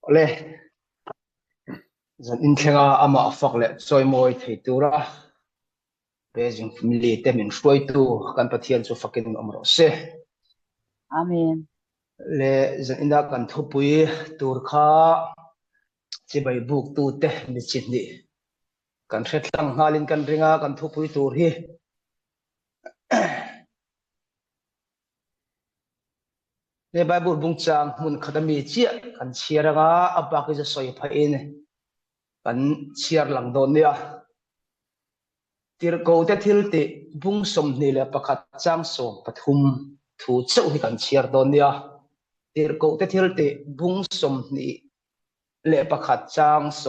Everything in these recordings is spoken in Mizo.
Awle, zan inthlenga amah fak leh chawimawi thei tura Beijing family te min hruaitu kan Pathian chu fakin awm rawh se. Amen. Le zan ina kan thupui tur kha chibai buktu te mi chi hnih kan hre tlang nghalin kan ring a, kan thupui tur hi He Bible bungchang hmun khat ami chiah kan chhiar anga a bak hi chu sawi phahin kan chhiar lang dawn nia. Tirhkohte thil tih bung 21 chang 13 thu chauh hi kan chhiar dawn nia. Tirhkohte thil tih bung 21 chang 13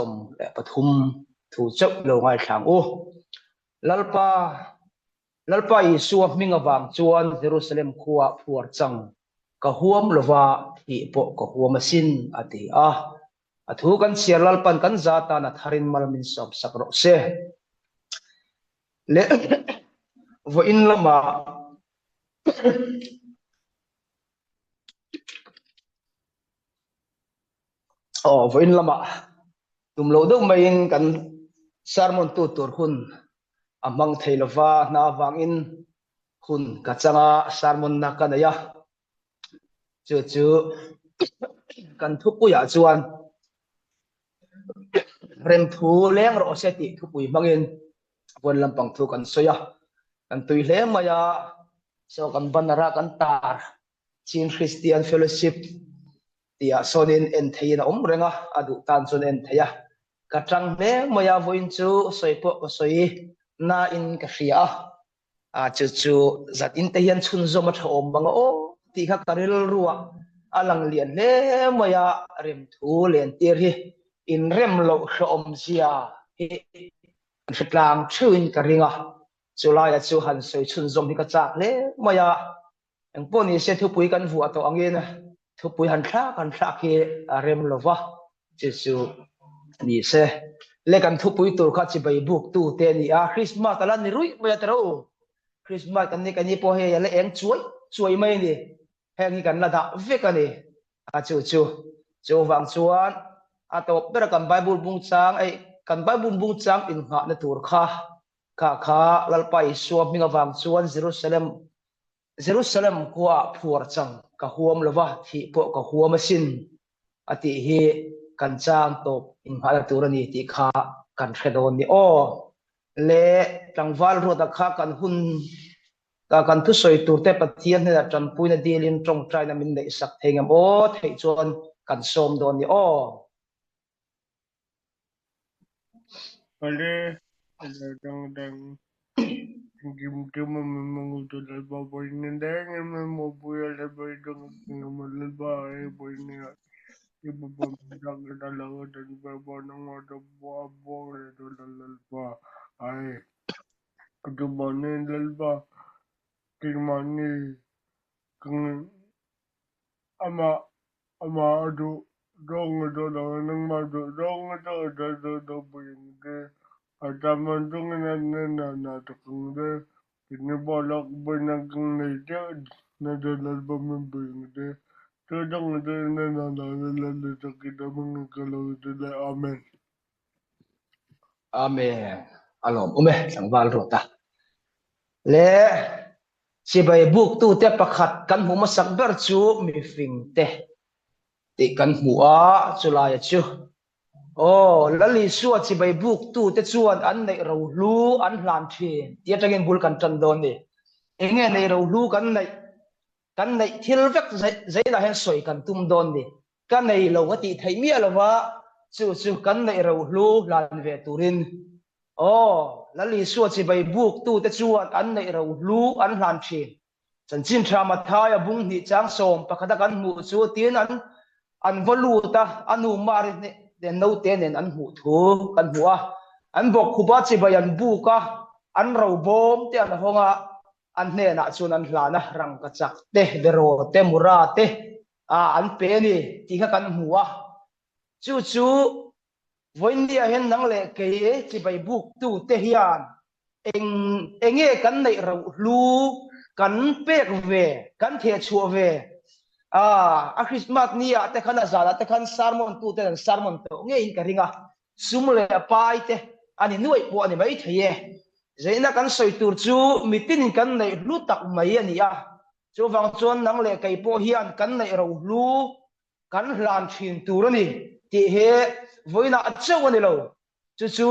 thu chauh lo ngaithlang u. Lalpa Lalpa Isua hming avang chuan Jerusalem khuaah phuar chang ka huam lova, thih pawh ka huam asin, a ti a. A thu kan chhiar Lalpan kan za tan a tharin mal min sawm sak rawh se. Leh vawiin lamah Aw, vawiin lamah tum loh deuh maiin kan sermon tu tur hun a hmang thei lova, hna avangin hun ka chang a, sermon na ka nei a. Chu chu kan thupuiah chuan remthu leng rawh se tih thupui hmangin vawn lampang thu kan sawi a. Kan tui hle mai a, saw kan banner a kan tar Chin Christian Fellowship tihah sawnin en theihin a awm reng a, a duh tan chuan en thei a. Ka tang hle mai a, vawiin chu sawi pawh ka sawi nain ka hria a, a chu chu zat in te hian chhunzawm a tha awm bang a aw tih kha ka rilruah a lang lian hle mai a, remthu lentir hi inrem loh hlawhawmzia hi an hre tlang theuhin ka ring a, chulaia chu han sawi chhunzawm hi ka chak hle mai a. Engpawh ni se thupui kan vuah tawh angin thupui han thlak han thlak hi a rem lo va, chu chu ni se. Le kan thupui tur kha chibai buk tu te a ni a, Christmas a la ni ruih mai a tiro. Christmas kan ni kan ni pawh hei a la eng chuai chuai mai a ni. Heng hi kan la dah vek a ni. A chu chu chuvang chuan a tawp ber a kan Bible bung chang ei kan Bible bung chang innghahna tur kha kha kha Lalpa Isua hming avang chuan Jerusalem Jerusalem khuaah phuar chang ka huam lo va, thih pawh ka huam asin, a tih hi kan chang tawp innghalna tur a ni tih kha kan hre dawn ni aw. Le tlangval ruata kha kan hun kan thusawi turte Pathian hnenah tanpuina dilin tawngtaina min neihsak thei ngam aw, theih chuan kan sawm dawn ni aw. Ale dang dang kim kim mo to lal ba boy ne dang me mo bu ya le boy dang mo lal ba e boy ne e bo bo dang da la da ba ba na mo do bo bo le do lal lal ba ai do ba ne lal ba ti ma ni kang Amah amah a duh zawng a duh lo, nangmah duh zawng a duh a duh duh duh buin te a tam chungin a hnenah hna thawk ang te, tini pawh lak buaina kang nei chiah na te lalpa min buin te, chu dang a duh hnenah hna la la takin a hmangin ka lo ti leh Amen. Amen. A lawm awm e, tlangval ruata. Le Chibai buktute pakhat kan hmuh hmasak ber chu mifingte tih kan hmu a, chulaia chu Aw, Lal Isua chibai buktute chuan an neih rohlu an hlan thin tih atangin bul kan tan dawn ni. Enge neih rohlu kan neih? Kan neih thil vek zeinah hian sawi kan tum dawn ni. Ka nei lo a tih theih miah lova, chu chu kan neih rohlu hlan ve turin Aw, Lal Isua chibai buktute chuan an neih rohlu an hlan thin. Chanchin tha Mathaia bung hnih chang 11 a kan hmuh chu tin an an va lut a, a nu Mari nen naute nen an hmuh thu kan hmu a. An bawkkhup a chibai an buk a, an robawm te an hawng a, an hnenah chuan an hlan a, rangkachak te, beraw te, mura te an pe a ni tih kha kan hmu a. Chu chu Vawiinniah hian nang leh kei chibai buktute hian eng enge kan neih rohlu kan pek ve, kan thehchhuah ve? A, a Christmas ni ah te khan a zan ah te khan sermon tu ten an sermon tawh ngeiin ka ring a, sum leh pai te a ni nuaih pawh a ni mai thei e. Zeina kan sawi tur chu mitinin kan neih hlu tak mai a ni a, chuvang chuan nang leh kei pawh hian kan neih ro hlu kan hlan thin tur a ni tih hi vawiinah chauh a ni lo. Chu chu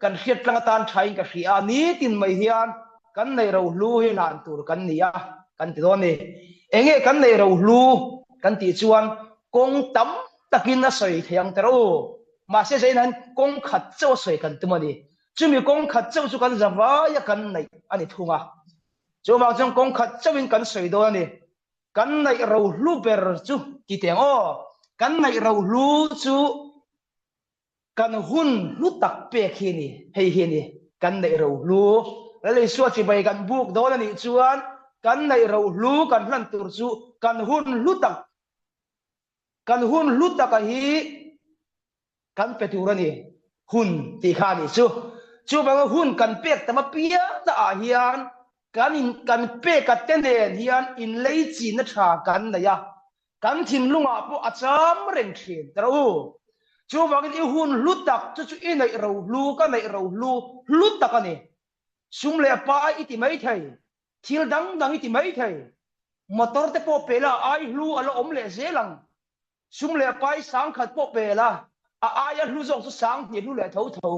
kan hriat tlang atan thain ka hria a, nitin mai hian kan neih rohlu hi hlan tur kan ni a, kan ti dawn a ni. Enge kan neih rohlu kan tih chuan kawng tam takin a sawi thei ang ter u. Mahse zain hian kawng khat chauh a sawi kan tum a ni. Chumi kawng khat chauh chu kan zavaia kan neih a ni thung a. Chuvang chuan kawng khat chauhin kan sawi dawn a ni. Kan neih rohlu ber chu ti teh ang aw. Kan neih rohlu chu Kan hun hlu tak pek hi a ni, hei hi a ni, kan neih rohlu. Lal Isua chibai kan buk dawn a nih chuan kan neih rohlu kan hlan tur chu kan hun hlu tak, kan hun hlu taka hi kan pe tur a ni, hun tih kha a nih chu. Chuvanga hun kan pek tam apiang naah hian kan in kan peka te nen hian inleichina tha kan nei a, Kan thinlungah pawh a cham reng thin ta rawh u. Chuvangin i hun hlu tak chu chu i neih ro hlu, ka neih ro hlu, hlu tak a ni. Sum leh pai i ti mai thei, thil dang dang i ti mai thei. Motor te pawh pe la ai hlu a la awm leh zel ang. Sum leh pai sangkhat pawh pe la, a aia hlu zawk chu sanghnih hlu leh tho tho.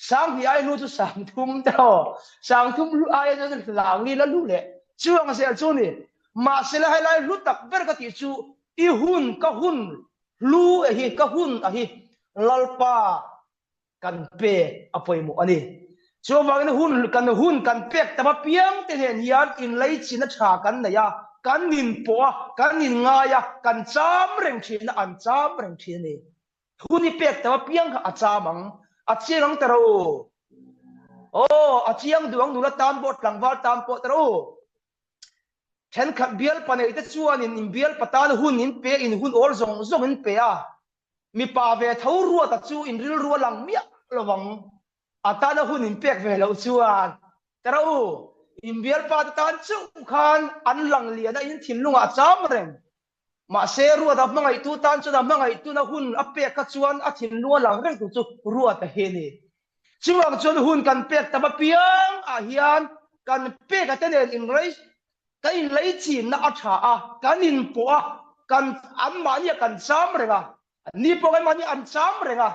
Sanghnih ai hlu chu sangthum te aw. Sangthum hlu aia chuan langli la hlu leh chuang zel chu ni. Mahsela helai hlu tak ber ka tih chu i hun ka hun hlu e hi ka hun a hi Lalpa kan pek a pawimawh a ni. Chuvangin hun kan hun kan pek tam apiang te nen hian inleichina tha kan nei a, kan inpawh a, kan inngai a, kan cham reng thin a, an cham reng thin a ni. Hun i pek tam apiang kha a cham ang, a chiang ang ta rawh u. Aw, a chiang duh ang nula tan pawh tlangval tan pawh ta rawh u. Thenkhat bialpa neih te chuanin in bialpa tan hun in pe in hun awl zawng zawng in pe a, mipa ve tho ruata chu in rilru a lang miah lo vang. A tana hun in pek ve loh chuan ta rawh u, in bialpa te tan chauh khan an lang lian a in thinlungah a cham reng. Mahse Ruata hmangaihtu tan chuan a hmangaihtuna hun a pek kha chuan a thinlung a lang reng tur chu Ruata hi a ni. Chuvang chuan hun kan pek tam apiang ah hian kan pek a te nen inrei kan inlei chinna a tha a, kan inpawh a, kan anmahni ah kan cham reng a, anni pawh anmahni an cham reng a.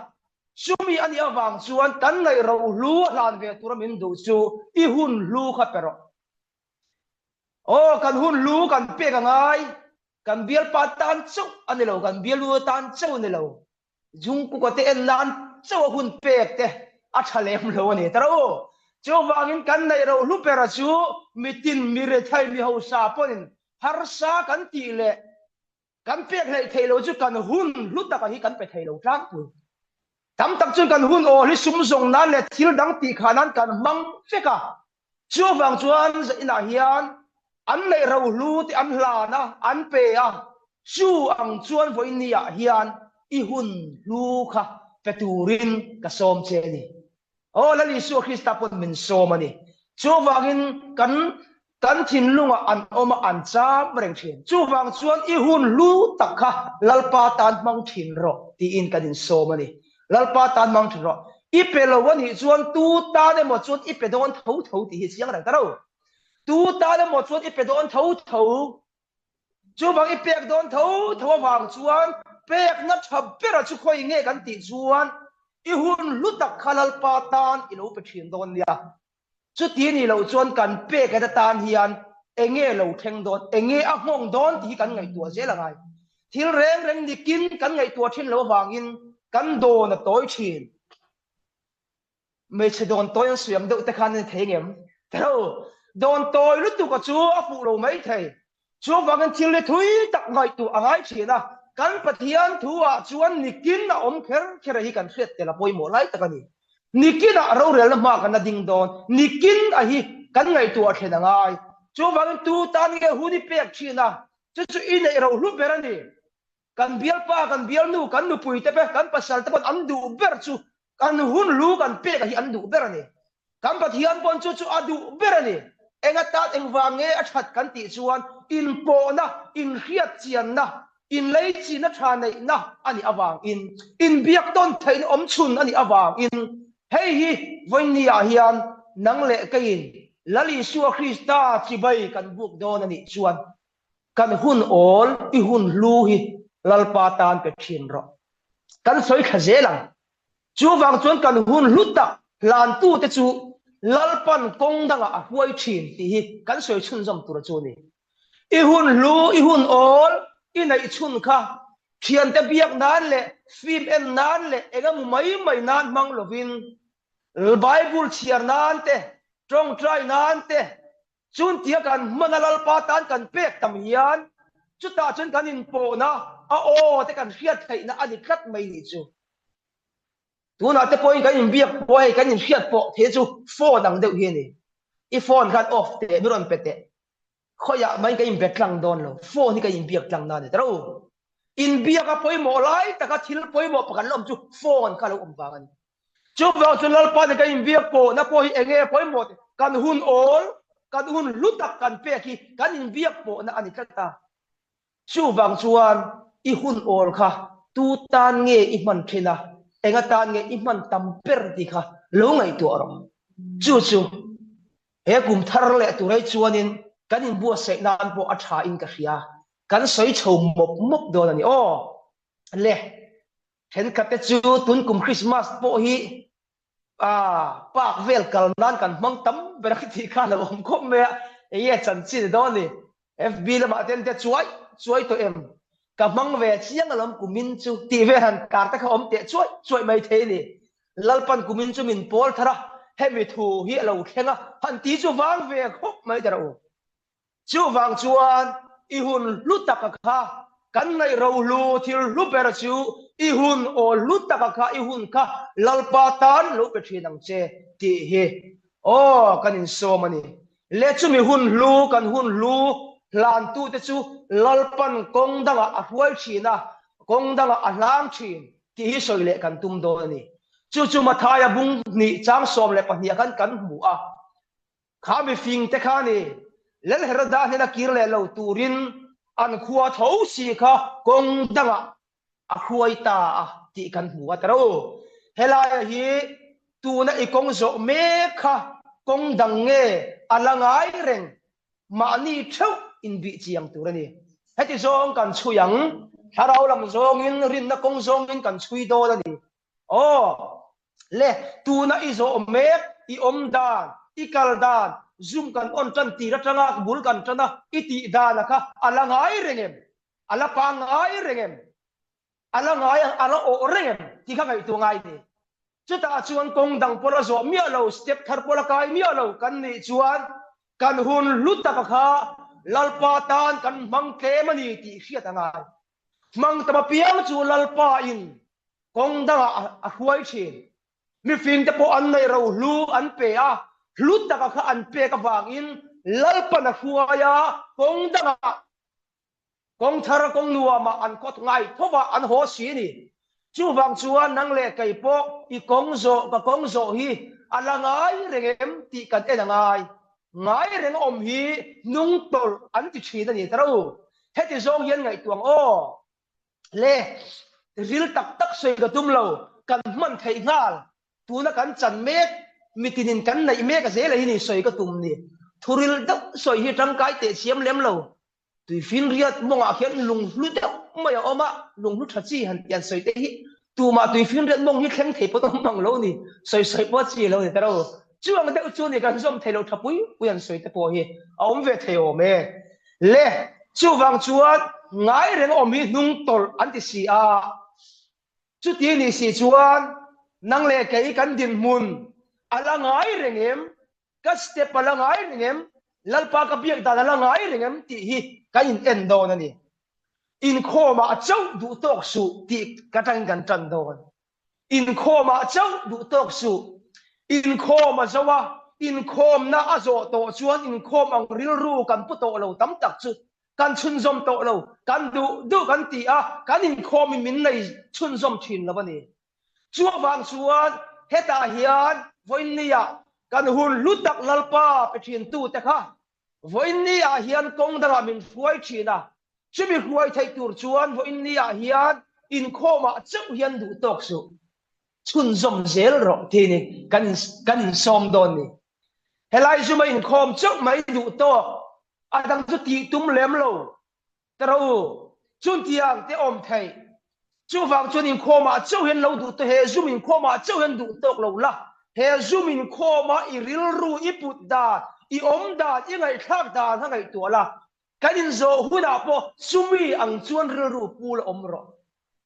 Chumi a nih avang chuan kan ngaih rohlu a hlan ve tura min duh chu i hun hlu kha pe rawh. Aw, kan hun hlu kan pek a ngai, kan bialpa tan chauh a ni lo, kan bialu tan chauh a ni lo. Jungkook-a te en nan chauh a hun pek te a tha lem lo a ni ta rawh u. Chuvangin kan neih roh hlu bera chu mitin, mi rethei, mi hausa pawhin harsa kan tih leh kan pek hleih theih loh chu kan hun hlu taka hi kan pe thei lo tlangpui. Tam tak chuan kan hun aw hi sum zawng nan leh thil dang tih khah nan kan hmang vek a. Chuvang chuan inah hian an neih rohlu te an hlan a, an pe a, chu ang chuan vawiin ah hian i hun hlu kha pe turin ka sawm che a ni. Aw Lal Isua Krista pawn min sawm a ni. Chuvangin kan kan thinlungah an awm a, an cham reng thin. Chuvang chuan i hun hlu tak kha Lalpa tan hmang thin rawh tiin kan insawm a ni. Lalpa tan hmang thin rawh. I pe lo a nih chuan tu tan emaw chuan i pe dawn tho tho tih hi chiang reng ta lo. Tu tan emaw chuan i pe dawn tho tho. Chuvang i pek dawn tho tho avang chuan pekna tha bera chu khawi nge kan tih chuan i hun hlu tak kha Lalpa tan i lo pe thin dawn nia. Chuti a nih loh chuan kan pek et atan hian enge lo thleng dawn, enge a nghawng dawn tih hi kan ngaihtuah zel a ngai. Thil reng reng nikin kan ngaihtuah thin loh avangin kan dawn a tawi thin. Hmeichhe dawn tawi an sawi ang deuh te khan a ni thei ngem? Tho, dawn tawi lutuk a chu a fuh lo mai thei. Chuvangin thil hi thui tak ngaihtuah a ngai thin a, kan Pathian thu ah chuan nikin a awm kher kher a hi kan hriat tel a pawimawh lai tak a ni. Nikin ah rorelna hma kan la ding dawn, nikin a hi kan ngaihtuah thlen a ngai. Chuvangin tu tan nge hun i pek thin a, chu chu i neih ro hlu ber a ni. Kan bialpa, kan bialnu, kan nupui te pawh, kan pasal te pawh an duh ber chu kan hun lu kan pek a hi an duh ber a ni. Kan Pathian pawn chu chu a duh ber a ni. Eng atan engvang nge a that kan tih chuan inpawhna, inhriatchianna, inleichina tha neihna a nih avangin, inbiak tawn theihna awmchhun a nih avangin hei hi vawiinniah hian nang leh keiin Lal Isua Krista chibai kan buk dawn a nih chuan kan hun awl i hun hlu hi Lalpa tan pe thin rawh. Kan sawi thla zel ang. Chuvang chuan kan hun hlu tak hlantute chu Lalpan kawng dangah a hruai thin tih hi kan sawi chhunzawm tur chu a ni. I hun hlu, i hun awl, i neih chhun kha thiante biak nan leh film en nan leh eng emaw mai mai nan hmang lovin Bible chhiar nan te, tawngtai nan te, Chuntia kan hmana Lalpa tan kan pek tam hian chutah chuan kan inpawhna a aw te kan hriat theihna a ni tlat mai nih chu. Tunah te pawhin kan inbiak pawh hei kan inhriat pawh thei chu phone ang deuh hi a ni. I phone khan off teh min rawn pe teh. Khawiah mai kan inbe tlang dawn lo. Phone hi kan inbiak tlang na a ni ta ro. Inbiak a pawimawh lai taka thil pawimawh pakhat la awm chu phone kha a lo awm vang a ni. Chuvang chu Lalpa nen kan inbiak pawhna pawh hi eng nge pawimawh tih kan hun awl, kan hun hlu tak kan pek hi kan inbiak pawhna a ni tlat a. Chuvang chuan i hun awl kha tu tan nge i hman thin a, eng atan nge i hman tam ber tih kha lo ngaihtuah rawh. Chu chu he kum thar leh tur ai chuanin kan inbuatsaih nan pawh a tha in ka hria. Kan sawi chho mawp mawp dawn a ni aw. Le. Thenkhat te chu tun kum Christmas pawh hi park vel kal nan kan hmang tam ber a tih khan a lo awm khawp mai a, enge chanchin ni dawn ni? FB lamah te an tia chuai chuai tawh em? Ka hmang ve chiang alawm kumin chu tih vel han kar te kha awm teh chuai chuai mai thei a ni. Lalpan kumin chu min pawl thar a, hemi thu hi a lo thleng a, han ti chu vang ve khawp mai ta rawh u. Chuvang chuan i hun hlu taka kha kan ngaih rohlu thil hlu ber chu i hun aw hlu taka kha i hun kha Lalpa tan lo pe thin ang che tih hi aw kan insawm a ni. Le chumi hun hlu kan hun hlu hlantute chu Lalpan kawng dangah a hruai thin a, kawng dangah a hlang thin tih hi sawi leh kan tum dawn a ni. Chu chu Mathaia bung hnih chang 12 ah khan kan hmu a. Kha mifing te kha ni, Lal Heroda hnena kir leh lo turin an khua tho si kha kawng dangah a hruai ta a tih kan hmu a ta ro. Helaia hi tuna i kawng zawh mek kha kawng dang nge a la ngai reng mahni theuh inbih chiang tur a ni. Heti zawng kan chhui ang, thlarau lam zawngin rinna kawng zawngin kan chhui dawn a ni. Aw, le, tuna i zawh mek, i awm dan, i kal dan, zoom kan on tan tir atanga bul kan tan a, i tih dan a kha a la ngai reng em? A la pangngai reng em? A la ngai ang, a la awh reng em? Tih kha ngaihtuah ngai ni. Chutah chuan kawng dang pawh la zawh miah lo, step thar pawh la kai miah lo kan nih chuan kan hun hlu taka kha Lalpa tan kan hmang tlem a ni tih hriat a ngai. Hmang tam apiang chu Lalpa in kawng dangah a hruai thin. Mifing te pawh an neih ro hlu an pe a, hlu taka kha an pek avangin Lalpan a hruai a, kawng dangah, kawng thar, kawng nuamah an kawt ngai tho va, an haw si a ni. Chuvang chuan nang leh kei pawh i kawng zawh, ka kawng zawh hi a la ngai reng em tih kan en a ngai. Ngai reng awm hi hnung tawlh an ti thin a ni ta ro. Heti zawng hian ngaihtuah ang aw. Le, ril tak tak sawi ka tum lo, kan hman theih nghal, tuna kan chan mek, mitinin kan neih mek a zel a hi ni sawi ka tum ni. Thuril deuh sawi hi tangkai teh chiam lem lo. Tuifinriat mawngah khian lunghlu deuh mai a awm a, lunghlu tha chi han tih an sawi te hi tumah tuifinriat mawng hi thleng thei pawh awm ang lo ni, sawi sawi pawh chi lo ni ta ro. Chu ang deuh chu ni kan zawm thei lo tha pui pui an sawi te pawh hi a awm ve thei awm e. Le, chuvang chuan ngai reng awm hi hnung tawlh an ti si a. Chuti nih si chuan nang leh kei kan dinhmun a la ngai reng em? Ka step a la ngai reng em? Lalpa ka biak dan a la ngai reng em? Tih hi kan in en dawn a ni. Inkhawmah chauh duh tawk suh tih ka tangin kan tan dawn. Inkhawmah chauh duh tawk suh. Inkhawm a zo a, inkhawmna a zawh tawh chuan inkhawm ang rilru kan pu tawh lo tam tak chu kan chhunzawm tawh lo, kan duh duh kan ti a, kan inkhawmin min nei chhunzawm thin lo a ni. Chuvang chuan hetah hian vawiinniah. Kan hun hlu tak Lalpa pe thintute kha vawiin ni ah hian kawng dangah min hruai thin a, chumi hruai theih tur chuan vawiin ni ah hian inkhawmah chauh hian duh tawk suh, chhunzawm zel rawh tih ni kan kan insawm dawn ni. Helai zuma inkhawm chauh mai duh tawk, a dang chu tih tum lem lo. Ka ro u, chuntiang te awm theih. Chuvang chuan inkhawmah chauh hian lo duh tawh, he Zoom inkhawmah chauh hian duh tawk lo la. He Zoom inkhawma i rilru, i put dan, i awm dan, i ngaihthlak dan kha ngaihtuah la. Kan inzawh hunah pawh chumi ang chuan rilru pu la awm rawh.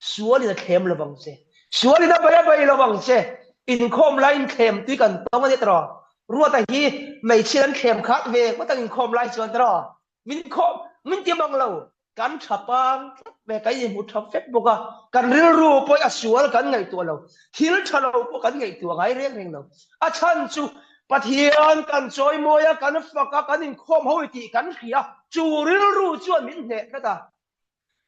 Sualin a thlem lo vang che. Sualin a bei a bei lo vang che. Inkhawm laiin thlem tui kan tawng a ni tawh. Ruata hi hmeichhia an thlem khat ve ngawt ang inkhawm lai chuan tawh. Min khawh, min ti mang lo. Kan tha pang tlat ve, kan inhmu tha vek bawk a. Kan rilru pawh a sual kan ngaihtuah lo. Thil tha lo pawh kan ngaihtuah ngai reng reng lo. A chhan chu Pathian kan chawimawi a, kan fak a, kan inkhawm ho i tih kan hria. Chu rilru chuan min hneh tlat a.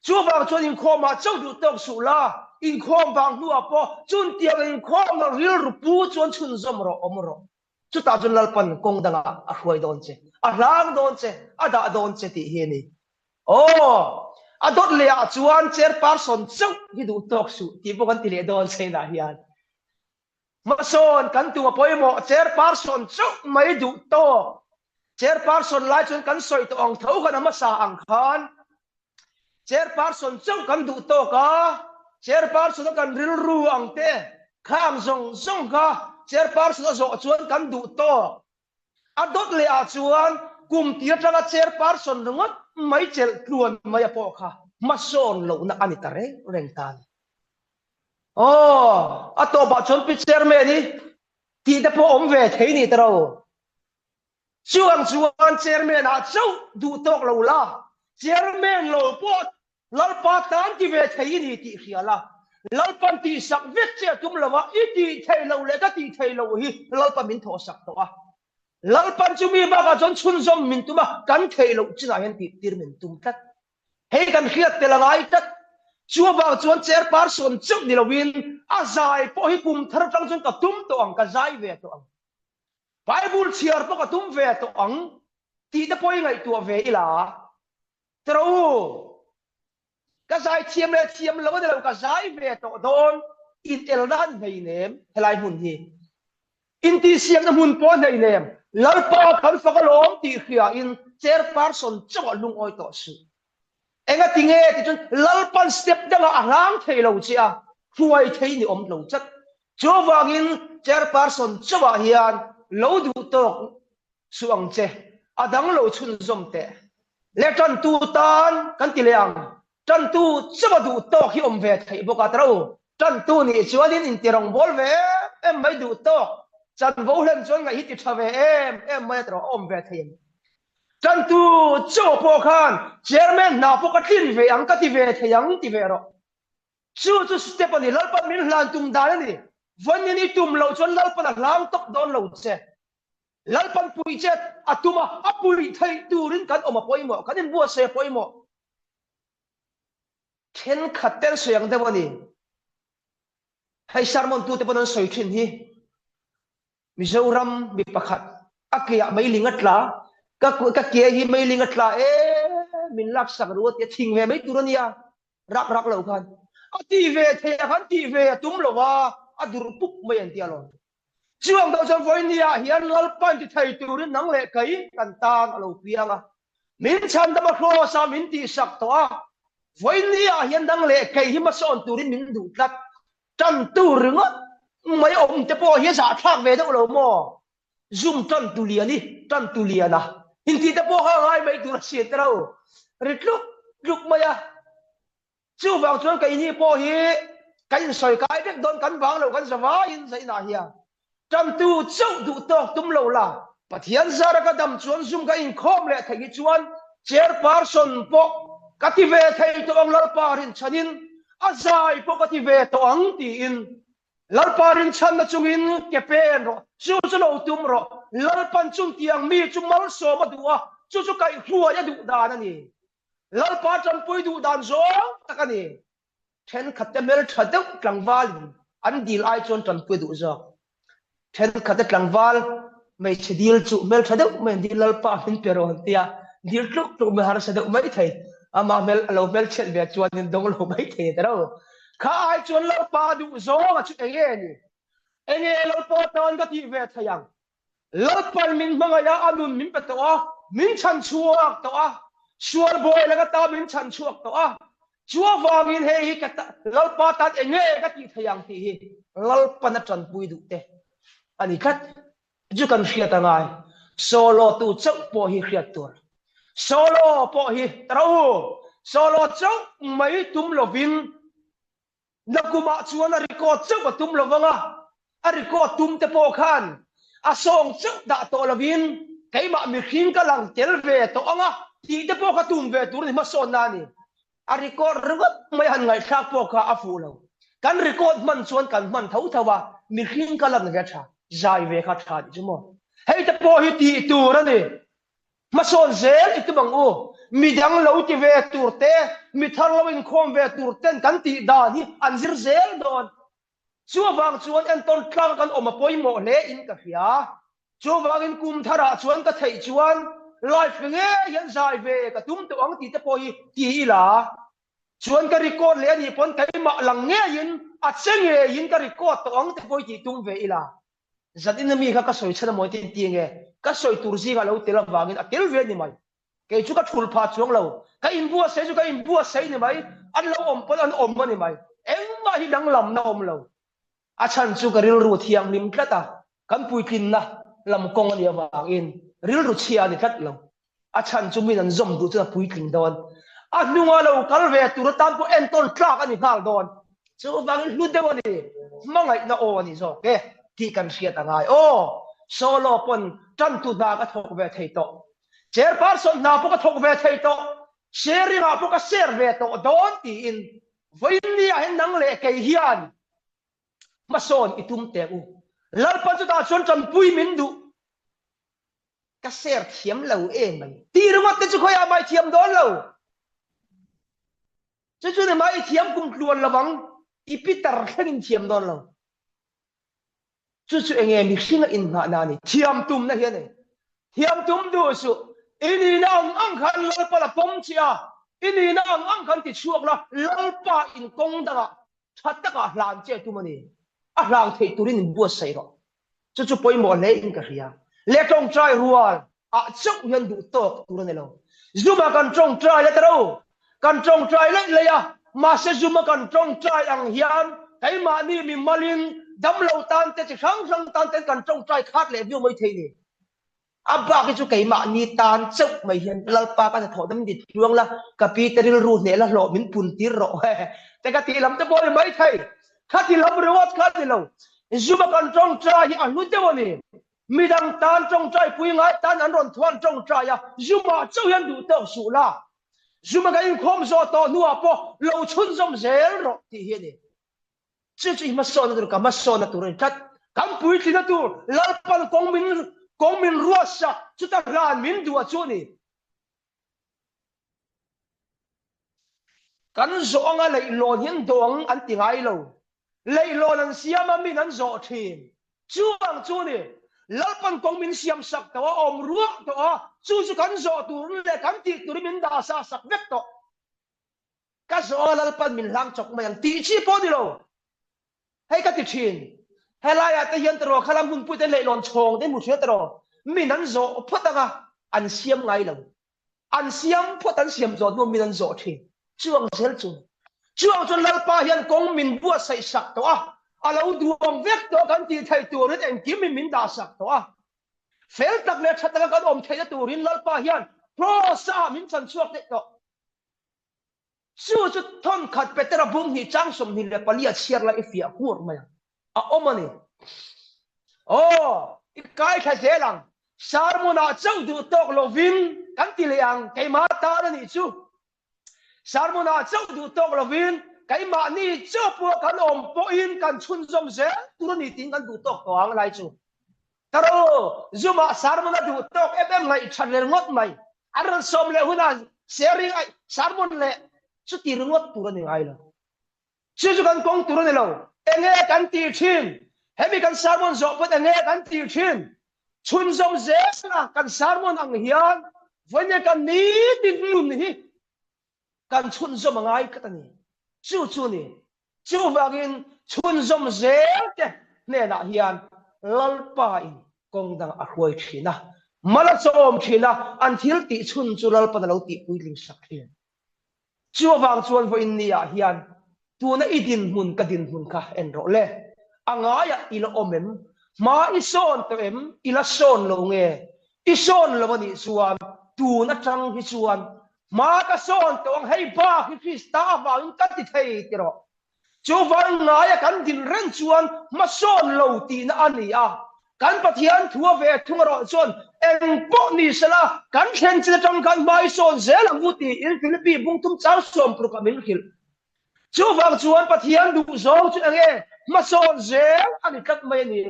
Chuvang chuan inkhawmah chauh duh tawk suh la, inkhawm vang hnuah pawh chuntiang inkhawm loh rilru pu chuan chhunzawm rawh, awm rawh. Chutah chuan Lalpan kawng dangah a hruai dawn che, a hlang dawn che, a dah dawn che tih hi a ni. Aw, a dawt lehah chuan chairperson chauh hi duh tawk suh tih pawh kan ti leh dawn che inah hian. Hmasawn kan tum a pawimawh, chairperson chauh mai duh tawk. Chairperson lai chuan kan sawi tawh ang tho khan a hmasa ang khan Chairperson chauh kan duh tawk a, Chairperson a kan rilru ang te, khang zawng zawng kha Chairperson a zawh chuan kan duh tawk. A dawt leh ah chuan kum tir atanga Chairperson ringawt mai chelh tluan mai a pawh kha hmasawn lohna a ni ta reng reng ta a ni. Aw, a tawpah chuan Pi Chairman i tih te pawh awm ve thei ni ta ro. Chuang chuan Chairman ah chauh duh tawk lo la, Chairman lo pawh Lalpa tan ti ve thei i ni tih hria la, Lalpan tihsak vek che a tum lo a, i tih theih loh leh ka tih theih loh hi Lalpa min thawhsak tawh a. Lalpan chu mi bakah chuan chhunzawm min tum a, kan theih loh chinah hian tih tir min tum tlat. Hei kan hriat tel a ngai tlat. Chu avang chuan Chairperson chauh ni loin a zai pawh hi kum thar atang chuan ka tum tawh ang, ka zai ve tawh ang. Bible chhiar pawh ka tum ve tawh ang tih te pawh i ngaihtuah ve ila. Tro, ka zai thiam leh thiam lo a ni lo, ka zai ve tawh dawn. Inelna an hnei nem helai hmun hi. Intihsiakna hmun pawh a hnei nem. Lalpa kan fak alawm tih hriain chairperson chauh ah lungawi tawh suh. Enga ti nge tih chuan Lalpan step dangah a hlang thei lo che a, hruai thei ni awm lo tlat. Chuvangin chairperson chauhah hian lo duh tawk suh ang che, a dang lo chhunzawm teh. Le tantu tan kan ti leh ang, tantu chauha duh tawk hi awm ve theih bawk a taro. Tantu nih chuanin inti rawngbâwl ve em em mai duh tawk, chanvo hlen chuan ngaih hi ti tha ve em em mai a taro a awm ve thei ang. Tantu chauh pawh khan chairman hna pawh ka tlin ve ang ka ti ve thei ang ti ve rawh. Chu chu step a ni, Lalpan min hlan tum dan a ni. Vawiin i tum loh chuan Lalpan a hlang tawp dawn lo che. Lalpan pui che a tum a, a pui theih turin kan awm a pawimawh, kan inbuatsaih a pawimawh. Thenkhat te an sawi ang deuh a ni. Hei sermon tute pawn an sawi thin hi. Mizoram mi pakhat a keah meiling a tla, ka ka ke hi meiling a tla e min laksak ru a tia thing ve mai tur a nia rak rak lo khan a ti ve thei a khan tih ve a tum lo a a dur pup mai an tia lo. Chuang deuh chuan vawinia hian Lalpan ti thei turin nang leh kei kan tan a lo piang a, min chhandam a kraws a min tihsak tawh a, vawinia hian nang leh kei hi hmasawn turin min duh tlat. Tantu ringawt mai awm te pawh hi a zahthlak ve deuh lo maw? Zum tantu lian i tantu lian a intih te pawh kha a ngai mai tur a si te lo ri tluk tluk mai a. Chuvang chuan keini pawh hi kan insawi kai vek dawn kan vang lo kan za vaiin zainah hian tantu chauh duh tawk tum lo la. Pathian zara ka dam chuan zum ka inkhawm leh theih hi chuan chairperson pawh ka ti ve thei tawh ang Lalpa rinchhanin a zai pawh ka ti ve tawh ang tiin Lalpa rinchhanna chungin ke pen rawh, chu chu lo tum rawh, Lalpan chungtiang mi chu malsawm a duh a, chu chu kaihhruai a duh dan a ni. Lalpa tanpui duh dan zawng tak a ni. Thenkhatte hmeltha deuh tlangvalin an dil ai chuan tanpui duh zawk. Thenkhatte tlangval. Hmeichhe dil chu hmeltha deuh mai an dil Lalpa min pe rawh an tia, dil tluk tluk mai harsa deuh mai thei. Amah hmel a lo hmelchhiat ve chuanin dawng lo mai thei a ti ro. Kha ai chuan Lalpa duh zawnga chu enge ni? Enge Lalpa tan ka tih ve thei ang? Lalpan min hmangaih a, a nun min pe tawh a, min chhan chhuak tawh a, sual buai laka ta min chhan chhuak tawh a, chuvangin hei hi ka Lalpa tan enge ka tih thei ang tih hi Lalpan a tanpui duh te a ni tlat. Chu kan hriat a ngai. Solo tu chauh pawh hi hriat tur. Solo pawh hi ro u. Solo chauh mai tum lovin Nakumah chuan a record chauh a tum lo vang a, a record tum te pawh khan a song chauh dah tawh lovin keimah mihring ka lang tel ve tawh ang a tih te pawh kha tum ve tur a ni hmasawnna a ni. A record ringawt mai han ngaihthlak pawh kha a fuh lo. Kan record hman chuan kan hman tho tho a, mihring ka lan ve tha, zai ve kha tha tih chu maw. Hei te pawh hi tih tur a ni. Hmasawn zel i tum ang u. Midang lo ti ve tur te, mi thar lo inkhawm ve tur ten kan tih dan hi an zir zel dawn. Chuvang chuan entawn tlang kan awm a pawimawh hle in ka hria. Chuvangin kum tharah chuan ka theih chuan live ngei hian zai ve ka tum tawh ang tih te pawh hi ti ila. Chuan ka record leh a nih pawn keimah lang ngeiin a che ngeiin ka record tawh ang te pawh hi tih tum ve ila. Zan in ami kha ka sawi chhan amawi te ti nge ka sawi tur zingah lo tel avangin a tel ve a ni mai. Kei chu ka thul phah chuang lo. Ka inbuatsaih chu ka inbuatsaih ni mai. An lo awm pawn an awm a ni mai. Engmah hi danglamna awm lo. A chhan chu ka rilru thianghlim tlat a, kan puitlinna lam kawng a nih avangin rilru chhia a ni tlat lo. A chhan chu min an zawm duh chuan a puitling dawn. A hnunga lo kal ve tur atan pawh entawn tlak a ni nghal dawn. Chuvangin hlu deuh a ni, hmangaihna aw a ni zawk e tih kan hriat a ngai. Aw, solo pawn tantu hna ka thawk ve thei tawh. Chairperson hna pawh ka thawk ve thei tawh. Sharing ah pawh ka share ve tawh dawn tiin vawiin ah hian nang leh kei hian hmasawn i tum teh u. Lalpan chutah chuan tanpui min duh. Ka share thiam lo em mai. Tih ringawt te chu khawiah mah i thiam dawn lo. Chu chu ni mah i thiam kum tluan lovang, i pitar thlengin thiam dawn lo. Chu chu enge mihringa innghahna a ni. Thiam tumna hi a ni. Thiam tum duh suh. I nihna ang ang khan Lalpa la pawm che a, i nihna ang ang khan ti chhuak la, Lalpa in kawng dangah tha takah hlan che tum a ni. A hlang theih turin in buatsaih rawh. Chu chu pawimawh hle in ka hria. Leh tawngtai rual ah chauh hian duh tawk tur a ni lo. Zuma kan tawngtai la ta ro. Kan tawngtai laih laih a, mahse Zuma kan tawngtai ang hian keimahni mi malin damlo tan te chi hrang hrang tan ten kan tawngtai khat leh viau mai thei ni. A bak hi chu keimahni tan chauh mai hian Lalpa ka hnathawh dam dit tluang la, ka pi te rilru hneh la hlawh min pun tir rawh he te ka tih lam te pawh a ni mai thei. Khati lam ringawt kha a ni lo. Zuma kan tawngtai hi a hlu deuh a ni. Midang tan tawngtai pui ngai tan an rawn thuan tawngtai a, Zuma chauh hian duh tawk suh la. Zuma kan inkhawm zawh tawh hnuah pawh lo chhunzawm zel rawh tih hi a ni. Chu chu i hmasawnna tur, ka hmasawnna tur a ni tlat. Kan puitlina tur Lalpan kawng min kawng min ruatsak chuta hlan min duh a chu a ni. Kan zawh anga leihlawn hi an dawng an ti ngai lo. Leihlawn an siam a min an zawh thin. Chu ang chu a ni. Lalpan kawng min siam sak tawh a, awm ruah tawh a, chu chu kan zawh tur leh kan tih turin min dah sa sak vek tawh. Ka zawh a Lalpan min hlang chawk mai ang tih chi pawh ni lo. Hei ka ti thin. Helaiah te hian tiraw khalam hunpui te leihlawn chhawng te hmu hria tiraw min an zawh phawt anga an siam ngai lo. An siam phawt an siam zawh hnu min an zawh thin. Chuang zel chu. Chuang chuan Lalpa hian kawng min buatsaih sak tawh a, a lo duang vek tawh kan tih theih turin engkim in min dah sak tawh a. Fel tak leh tha taka kan awm theihna turin Lalpa hian Kraws-ah min chan chhuak daih tawh. Chu chu thawnkhat Petera bung hnih chang 24 a chhiar lai i fiah hmur mai ang. A awm a ni. Aw, i kai thla zel ang. Sermon-ah chauh duh tawk lovin kan ti leh ang, keimah tan a nih chu. Sermon-ah chauh duh tawk lovin keimahni chauh pawh kan awm pawhin kan chhunzawm zel tur a ni tiin kan duh tawk tawh ang lai chu. Ka ro, Zuma sermon a duh tawk em em ngaih that leh ringawt mai. An rawn sawm leh hunah sharing ai sermon leh chuti ringawt tur a ni ngai lo. Chu chu kan kawng tur a ni lo. Enge kan tih thin? Hemi kan sermon zawh pawh enge kan tih thin? Chhunzawm zela kan sermon ang hian vawiin kan nitin nun hi kan chhunzawm a ngai tlat a ni. Chu chu ni. Chuvangin chhunzawm zel te hnenah hian Lalpa in kawng dang a hruai thin a, mal a chawm thin a, an thil tih chhun chu Lalpan a lo tih puitling sak thin. Chu avang chuan vawiin ni ah hian tuna i dinhmun ka dinhmun kha en rawh le. A ngaiah i la awm em? Hma i sawn tawh em? I la sawn lo nge? I sawn lo a nih chuan tun atang hi chuan hma ka sawn tawh ang hei bak hi Krista avangin ka ti thei ti rawh. Chuvang ngaia kan din reng chuan hmasawn lo tihna a ni a. Kan Pathian thu a ve thung erawh chuan eng pawh ni sela kan thlen chin atang khan hma i sawn zel ang u tiin Philippi bungthum chang sawmparukah min hrilh. Chuvang chuan Pathian duhzawng chu eng nge hmasawn zel a ni tlat mai a ni.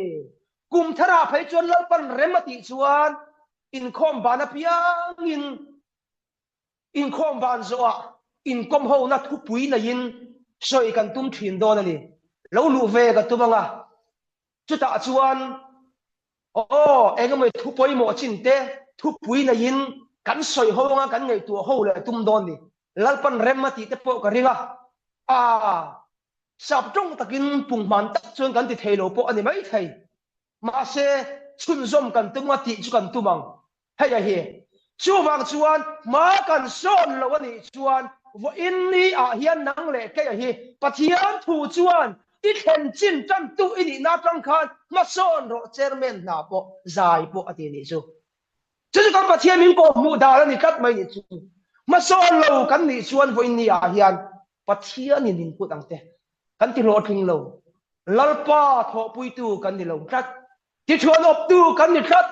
Kum tharah phei chuan Lalpan rem a tih chuan inkhawm ban apiangin Inkhawm van zawhah inkawm hona thupui neiin sawi kan tum thin dawn a ni. Lo luh ve ka tum ang a, chutah chuan aw eng emaw thu pawimawh chin te thupui neiin kan sawi ho anga kan ngaihtuah ho leh tum dawn ni. Lalpan rem a tih te pawh ka ring a, aa sap tawng takin punghman tak chuan kan ti thei lo pawh a ni maithei. Mahse chhunzawm kan tum a tih chu kan tum ang. Hei a hi. Chuvang chuan hma kan sawn lo a nih chuan vawiin ni ah hian nang leh kei a hi Pathian thu chuan i thlen chin tantu i nihna atang khan hma sawn rawh chairman hna pawh zai pawh a ti nih chu. Chu chu kan Pathian min kawh hmuh dan a ni tlat mai nih chu. Hma sawn lo kan nih chuan vawiin ni ah hian Pathianin min put ang te kan ti hlawhtling lo. Lalpa thawhpuitu kan ni lo tlat. Tithuan awptu kan ni tlat.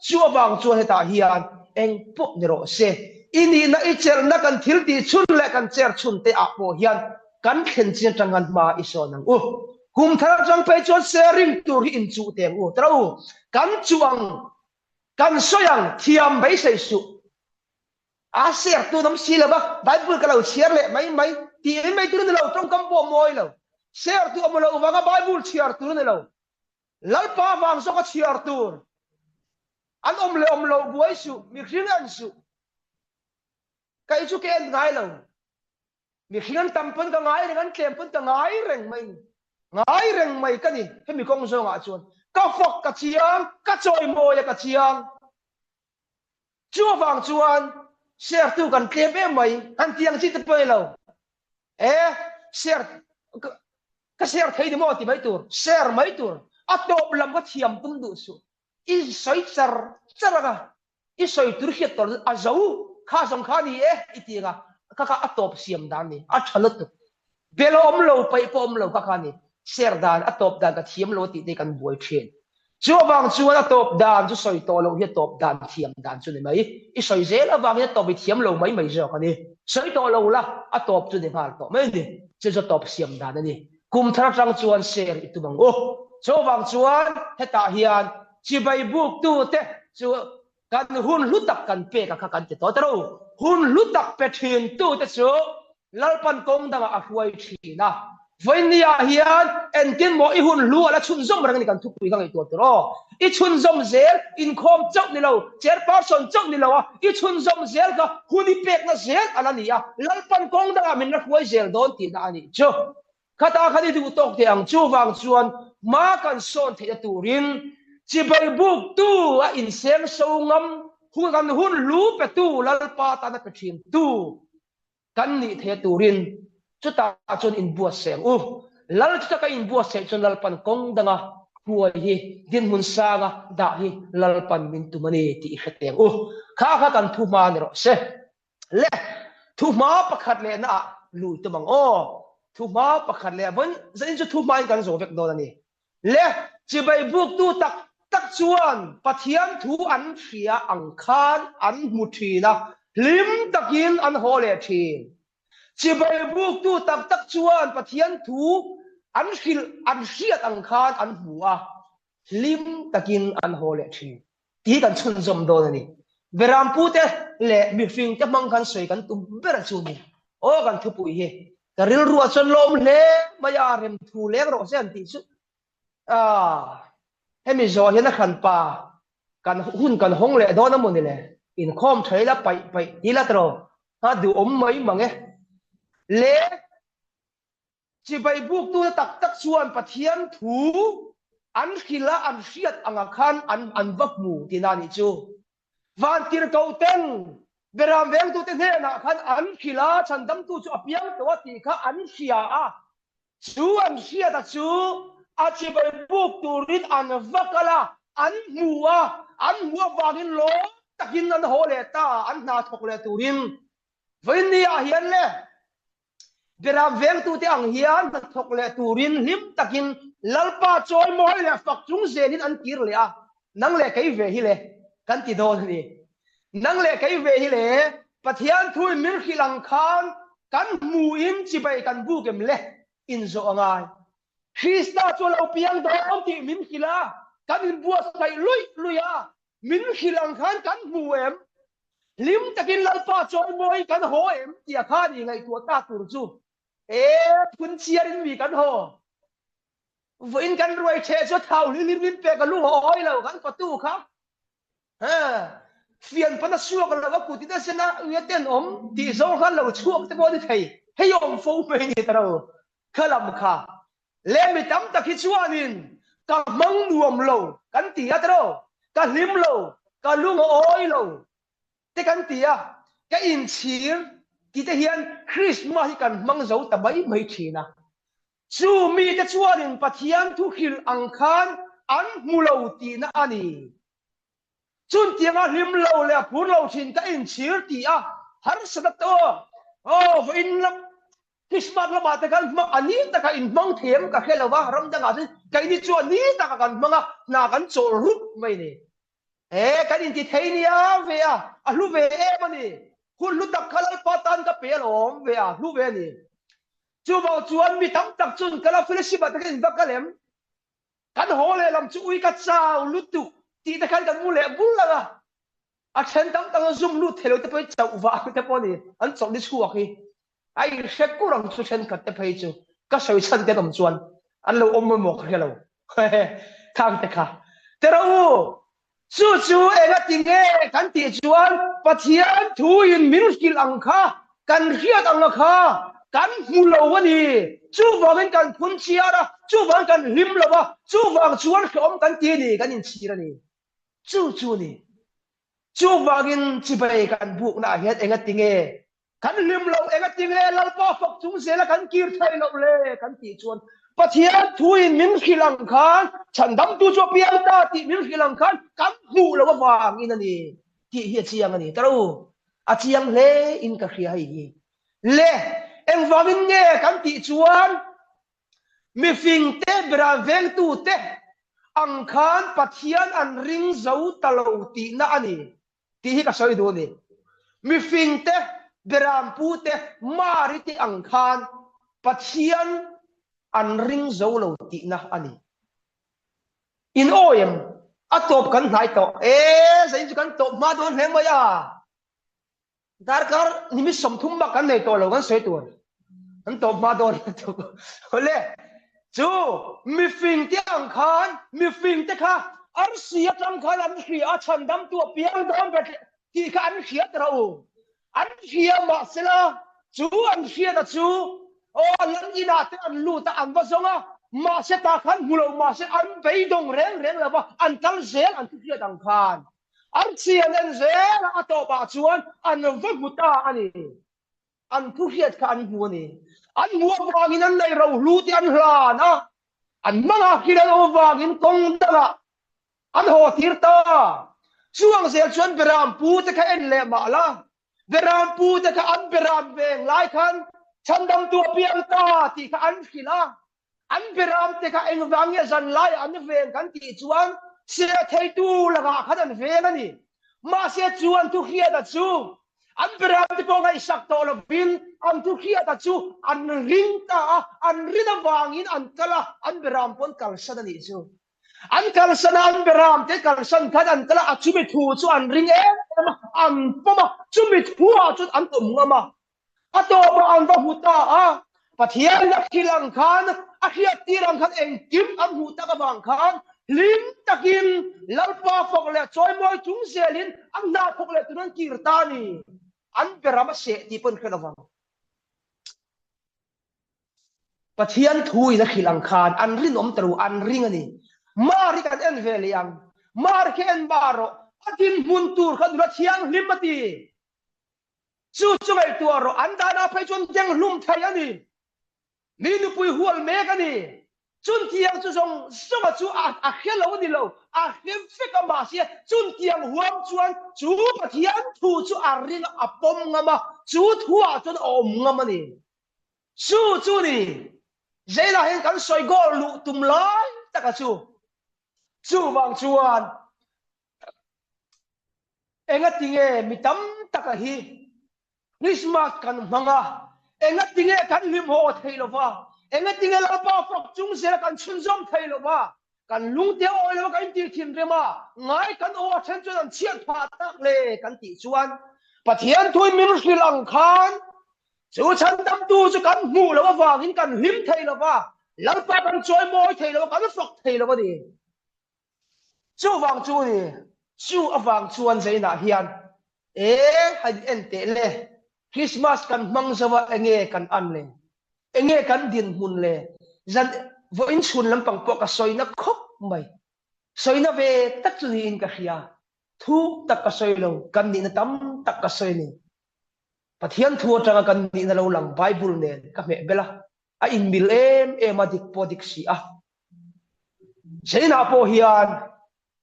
Chu avang chuan hetah hian eng pawh ni rawh se, i nihna i chelhna kan thil tih chhun leh kan cher chhun te ah pawh hian kan thlen chin atang han hma i sawn ang u. Kum thar atang phei chuan sharing tur hi inchuh teh ang u. Tara u, kan chuh ang, kan sawi ang, thiam beisei suh. A share tu awm si lo va, Bible ka lo chhiar leh mai mai tih mai mai tur a ni lo, tawngkam pawh mawi lo. Share tu awm loh vanga Bible chhiar tur a ni lo. Lalpa vang zawk a chhiar tur an awm leh awm lo buai suh, mihring en suh. Kei chu ka en ngai lo. Mihring an tam pawn ka ngai reng, an tlem pawn ka ngai reng mai ni. Ngai reng mai ka ni hemi kawng zawngah chuan. Ka fak ka chiang, ka chawimawi a ka chiang. Chu avang chuan share tu kan tlem em mai, han tiang chi te pawh ni lo. E share ka share thei ni maw ti mai tur, share mai tur. A tawp lam kha thiam tum duh suh. I sawi char char anga, i sawi tur hriat tawh a zo kha zawng kha ni e i ti anga, kha kha a tawp siam dan ni, a tha lutuk. Bel a awm lo, paih pawh awm lo kha kha ni. Share dan, a tawp dan ka thiam lo a tih te kan buai thin. Chu avang chuan a tawp dan chu sawi tawh loh hi a tawp dan thiam dan chu ni mai. I sawi zel avangin a tawp i thiam lo mai mai zawk a ni. Sawi tawh lo la, a tawp chu ni nghal tawh mai a ni. Chu chu a tawp siam dan a ni. Kum thar atang chuan share i tum ang u. Chu avang chuan hetah hian chibai buktute chu Kan hun hlu tak kan pek a kha kan ti tawh ta ro. Hun hlu tak pe thin tu te chu Lalpan kawng dangah a hruai thin a. Vawinia hian engtin maw i hun hlu a la chhunzawm reng a ni kan thupui kha ngaihtuah tur aw. I chhunzawm zel, inkhawm chauh ni lo, chairperson chauh ni lo a, i chhunzawm zel kha hun i pekna zel a la ni a, Lalpan kawng dangah min la hruai zel dawn tihna a nih chu. Khata khan i duh tawk teh ang. Chuvang chuan hma kan sawn theihna turin chibai buktu a inseng so ngam hun kan hun hlu petu Lalpa tana pe thintu kan nih theihna turin chutah chuan inbuatsaih ang u. Lal chu taka inbuatsaih chuan Lalpan kawng danga hruai hi dinhmun sanga dah hi Lalpan min tum a ni tih i hre teh ang u. Kha kha kan thu hma ni rawh se. Le, thuhma pakhat lehna ah lui tum ang aw. Thuhma pakhat leh vawn zanin chu thuhma in kan zo vek dawn a ni. Le, chibai buktu tak tak chuan Pathian thu an hria ang khan an hmu thin a, hlim takin an haw leh thin. Chibai buktu tak tak chuan Pathian thu an hrilh an hriat ang khan an hmu a, hlim takin an haw leh thin. Tih kan chhunzawm dawn a ni. Berampute leh mihringte hmang khan sawi kan tum ber a chu ni. Aw kan thupui hi ka rilruah chuan lawm hle mai a, rem thu leng rawh se an tih chu. Aah hemi zawh hian a hranpa. Kan hun kan hawng leh dawn a maw ni le? Inkhawm tha ila paih paih ti la tiraw? A duhawm mai mang e. Le chibai buktute tak tak chuan Pathian thu an hrilh a, an hriat angah khan an an va hmu tihna a nih chu. Vantirhkohten Beram vengtute hnenah khan an hrilh a, chhandamtu chu a piang tawh a tih kha an hria a. Chu an hriata chu a chibai buk turin an va kal a, an hmu a, an hmuh avangin lawm takin an haw leh ta a, an hna thawk leh turin. Vawiin ah hian le Beram vengtute ang hian hna thawk leh turin hlim takin Lalpa chawimawi leh fak chung zelin an kir leh a, nang leh kei ve hi le kan ti dawn a ni. Nang leh kei ve hi le Pathian thuin min hrilh ang khan kan hmuhin chibai kan buk em le inzawh a ngai. Krista chu a lo piang dawn tih min hrilh a, kan inbuatsaih luih luih a, min hrilh ang khan kan hmu em? Hlim takin Lalpa chawimawi kan haw em tih khan i ngaihtuah ta tur chu e phun chiarin mi kan haw. Vawiin kan ruai ṭheh chu thau hlim hlim hlim pek a lu haw awi lo kan fatu kha. Ha fian pana suak lo a kut in a zen a ui a tenawm tih zawng khan lo chhuak te pawh a ni thei. Hei awm fo mai ni ta ro kha lam kha. Le mi tam tak hi chuanin ka hmang nuam lo kan ti a tiraw, ka hlim lo, ka lung a awi lo te kan ti a, ka inchhir ti te hian Krismas hi kan hmang zo ta mai mai thin a. Chu mite chuanin Pathian thu hrilh ang khan an hmu lo tihna a ni. Chuntianga hlim lo leh phur lo thin ka inchhir ti a, harsat a tawk. Aw, vawiin lam Krismas lamah te khan hmang a ni taka inhmang thiam ka hre lo va, ram dangah chuan keini chu a ni taka kan hmang a, hna kan chawl rup mai ni. E, kan inti thei nia ve a, a hlu ve em a ni. Hun hlu tak kha Lalpa tan ka pe alawm ve a, hlu ve a ni. Chuvang chuan mi tam tak chuan ka la fellowship ah te khan inva kal em? Kan haw leh lam chu ui ka chau lutuk tih te khan kan mu leh bul ang a, a then tam tak zum lut thei lo te pawh hi chauh vang te pawh a ni, an chawlh ni chhuak hi a inhre kur ang chu thenkhat te phei chu ka sawi chhan te an awm chuan an lo awm emaw ka hre lo khang te kha te rawh u. Chu chu engati nge kan tih chuan Pathian thuin min hrilh ang kha kan hriat ang a kha kan hmu lo a ni. Chuvangin kan phun chiar a, chuvang kan hlim lo a, chuvang chuan hrehawm kan ti a ni, kan inchhir a ni. Chu chu a ni. Chuvangin chibai kan buknaah hian engati nge Kan hlim lo engati nge Lalpa fak chung zela kan kir thei loh le kan tih chuan Pathian thuin min hrilh ang khan chhandamtu chu a piang ta tih min hrilh ang khan kan hmuh loh avangin a ni tih hi a chiang a ni. Taro a chiang hle in ka hria hei hi. Le engvangin nge kan tih chuan mifingte beram vengtute ang khan Pathian an ring zo ta lo tihna a ni. Tih hi ka sawi duh a ni. Mifing te, Beram pu te, Mari te ang khan Pathian an ring zo lo tihna a ni. In awi em? A tawp kan hnai tawh. E, zain chu kan tawp hma dawn hle mai a. Darkar nimi 30 bak kan nei tawh lo kan sawi tur. An tawp hma dawn lutuk. Awle, chu mifing te ang khan, mifing te kha arsi atang khan an hria a, chhandamtu a piang dawn ber tih kha an hriat rawh u. An hria mahsela, chu an hriata chu aw lal inah te an lut a, an va zawng a, mahse tah khan hmu lo mahse an beidawng reng reng lo va, an kal zel an thu hriat ang khan. Arsi an en zel a, a tawpah chuan an va hmu ta a ni. An thu hriat kha an hmu a ni. An hmuh avangin an nei rohlu tih an hlan a, an hmangah hrilh an awm avangin kawng dangah an haw tir ta. Chuang zel chuan Beram pu te kha en leh mah la, Beram pu te kha an Beram veng lai khan chhandamtu a piang ta tih kha an hrilh a. An beram te kha engvang nge zan laiah an veng kan tih chuan sia theitu lakah khan an veng a ni. Mahse chu an thu hriata chu an beram te pawh ngaihsak tawh lovin an thu hriata chu an ring ta a, an rin avangin an kal a, an beram pawh an kalsan a nih chu. An kalsan a, an beram te kalsan khan an kal a, a chumi thu chu an ring em em a, an pawm a, chumi thuah chuan an awm ngam a. A tawpah an va hmu ta a, Pathian a thil ang khan, a hriattir ang khan engkim an hmuh tak avang khan. Hlim takin Lalpa fak leh chawimawi chung zelin an hna thawk leh tun an kir ta a ni. An beram a seh tih pawh an hre lo vang. Pathian thu in a hrilh ang khan an rinawm ta ru, an ring a ni. Mari kan en ve leh ang. Mari khi en mah rawh, a dinhmun tur kha nula thianghlim a ti. Chu chu ngaihtuah rawh, an danah phei chuan deng hlum thei a ni. Mi nupui hual mek a ni. Chuntiang chu zawng zawnga chu a a hre lo a ni lo, a hre vek a mahse chuntiang huam chuan chu Pathian thu chu a ring a, a pawm ngam a, chu thuah chuan a awm ngam a ni. Chu chu ni, Zailah hian kan sawi goal luh tum lai taka chu. Chuvang chuan engatinge mi tam taka hi Christmas kan hmang a, engatinge kan hlimhaw thei lo va, engatinge Lalpa fak chung zela kan chhunzawm thei lo va, kan lungte awi lo va kan intih thinrim a, ngai kan aw a then chuan an chhiat phah tak le kan tih chuan Pathian thuin min hrilh ang khan chu chhandamtu chu kan hmuh loh avangin kan hlim thei lo va, Lalpa kan chawimawi thei lo va, kan fak thei lo a ni. Chuvang chu ni, chu avang chuan Zainah hian, E, han en teh le, Christmas kan hmang zo a, enge kan an le? Enge kan dinhmun le? Zan vawiin chhun lampang pawh ka sawina khawp mai. Sawina ve tak chu niin ka hria. Thuk tak ka sawi lo, kan nihna tam tak ka sawi a ni. Pathian thu atanga kan nihna lo lang Bible nen ka hmeh bel a, a inmil em em a, dik pawh dik si a. Zainah pawh hian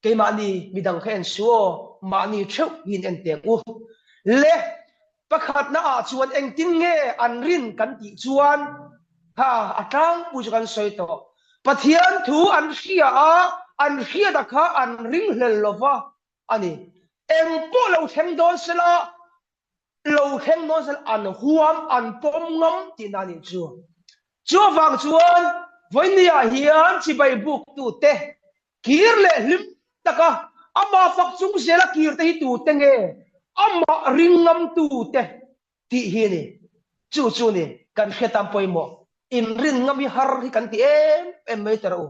keimahni midang kha en suh aw, mahni theuh hi in en teh u. Le pakhatna ah chuan engtin nge an rin kan tih chuan kha a tlangpui chu kan sawi tawh. Pathian thu an hria a, an hriata kha an ringhlel lova a ni. Eng pawh lo thleng dawn sela, lo thleng dawn sela an huam, an pawm ngam tihna a nih chu. Chuvang chuan vawinia hian chibai buktute kir leh hlim taka amah fak chung zela kirte hi tute nge amah ring ngamtute tih hi a ni. Chu chu ni kan hriat ang pawimawh. Inrin ngam hi har hi kan ti em em mai ta rawh u.